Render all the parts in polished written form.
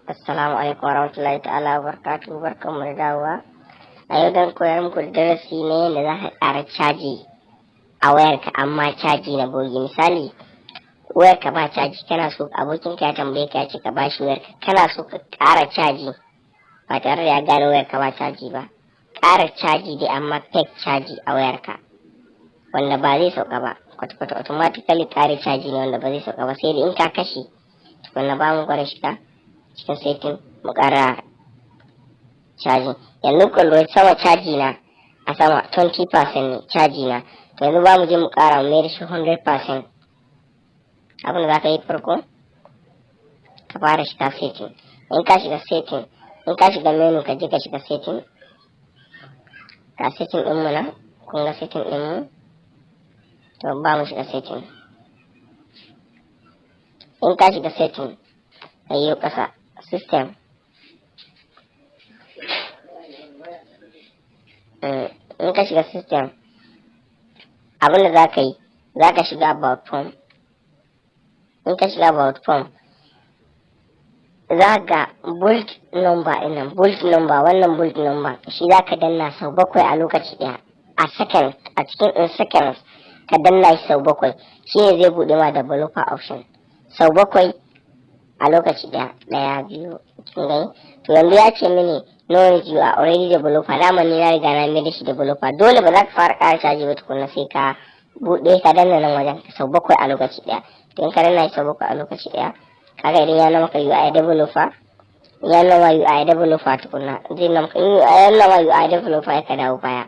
Assalamu alaikum warahmatullahi ta'ala wabarakatuh. Barkanmu da dawowa. A yau zan koyar muku da darasi ne yadda za ka ƙara caji a wayarka, amma caji na bogi. Misali, wayarka ba caji, kana so abokinka ya tambaye ka, ya ce ka bashi wayarka, kana so ka ƙara caji ba tare da ya gane wayarka ba caji ba. Ƙara caji dai, amma fake caji a wayarka wanda ba zai sauka ba kwata-kwata. Automatically ƙara caji ne wanda ba zai sauka ba, sai dai in ka kashe tukunna. Ba mu gwada shiga cikin setting mu ƙara caji. Yanzu ku lura, sama caji na a sama 20% ne caji na. To, yanzu ba mu je mu ƙara, mu mai da shi 100%. Abin da za ka yi farko, ka fara shiga setting. In ka shiga setting, in ka shiga menu, ka je ka shiga setting. Ga setting ɗin mu nan, kun ga setting ɗin mu. To, ba mu shiga setting. In ka shiga setting, ka yi ƙasa, system. In ka shiga system, abin da za ka yi, za ka shiga about phone. In ka shiga about phone, za ga build number ɗin, build number. Wannan build number shi za ka danna sau bakwai a lokaci ɗaya, a second, a cikin in seconds ka danna shi sau bakwai. Shi ne zai buɗe ma developer option, sau bakwai a lokaci ɗaya. Ɗaya, biyu, kin gani? To, yanzu ya ce mini, "No need, you are already developer." Dama ni na riga na mai da shi developer. Dole ba za ka fara ƙara caji ba tukunna, sai ka buɗe, ka danna nan wajen sau bakwai a lokaci ɗaya. To, in ka danna shi sau bakwai a lokaci ɗaya, kaga idan ya nuna maka "You are developer", ya nuna "You are developer" tukunna, zai nuna maka, ya nuna "You are developer", ya ka dawo baya,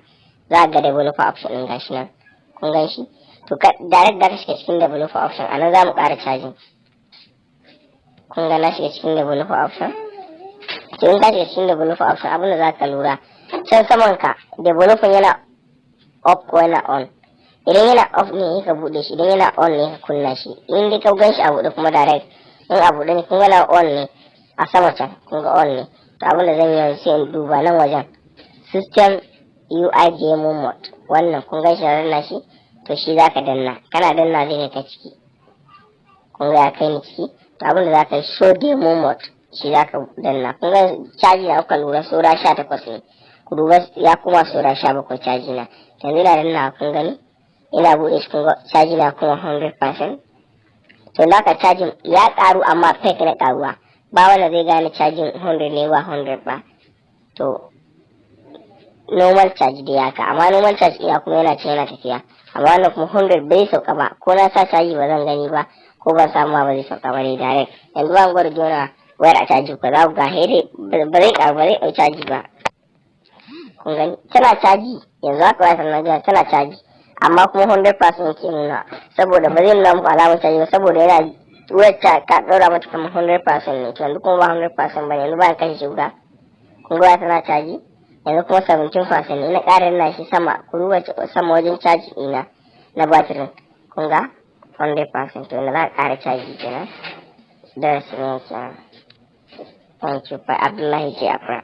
za ga developer option ɗin, gashi nan, kun gan shi. To, ka direct da ka shiga cikin developer option, a nan za mu ƙara cajin. Kun ga na shiga cikin developer option. To, in ka shiga cikin developer option, abin da za ka lura, can saman ka developer yana off ko yana on. Idan yana off ne, ka buɗe shi. Idan yana on ne, ka kunna shi. In dai ka gan shi a buɗe kuma, direct in a buɗe ne, kun ga na on ne a sama can, kun ga on ne. To, abin da zan yi yanzu, sai in duba nan wajen system UI demo mode. Wannan, kun gan shi, na danna shi. To, shi za ka danna. Kana danna, zai kai ka ciki. Kun ga ya kai ni ciki. To, abin da za ka yi, show demo mode, shi za ka danna. Kun ga caji na, kuka lura, saura 18 ne. Ku duba, ya kuma saura 17 caji na. Yanzu ina danna, kun gani, ina buɗe shi, kun ga caji na kuma 100%. To, da ka cajin ya ƙaru, amma fake na ƙaruwa, ba wanda zai gane cajin 100 ne ba 100 ba. To, normal charge dai haka, amma normal charge iya kuma yana ce yana tafiya, amma wannan kuma 100 bai sauka ba. Ko na sa caji ba zan gani ba, ko ban samu ba zai sauka ba ne direct. Yanzu ban gwada jona wayar a caji ko za ku ga here ba zai ƙaru ba, zai ɗau caji ba. Kun gani, tana caji yanzu haka. Wayar tana jona, tana caji, amma kuma 100% yake nuna, saboda ba zai nuna muku alamar caji ba, saboda yana wayar ka ɗaura mata kamar 100% ne. To, yanzu kuma ba 100% ba ne. Yanzu bayan kashe shi guda, kun ga tana caji. Yanzu kuma 17% ne. Ina ƙara nuna shi sama, ku duba sama wajen caji ɗina na batirin, kun ga 100%. To, yanzu za a ƙara caji kenan. Darasi ne kenan. Thank you. By Abdullahi J. Afra.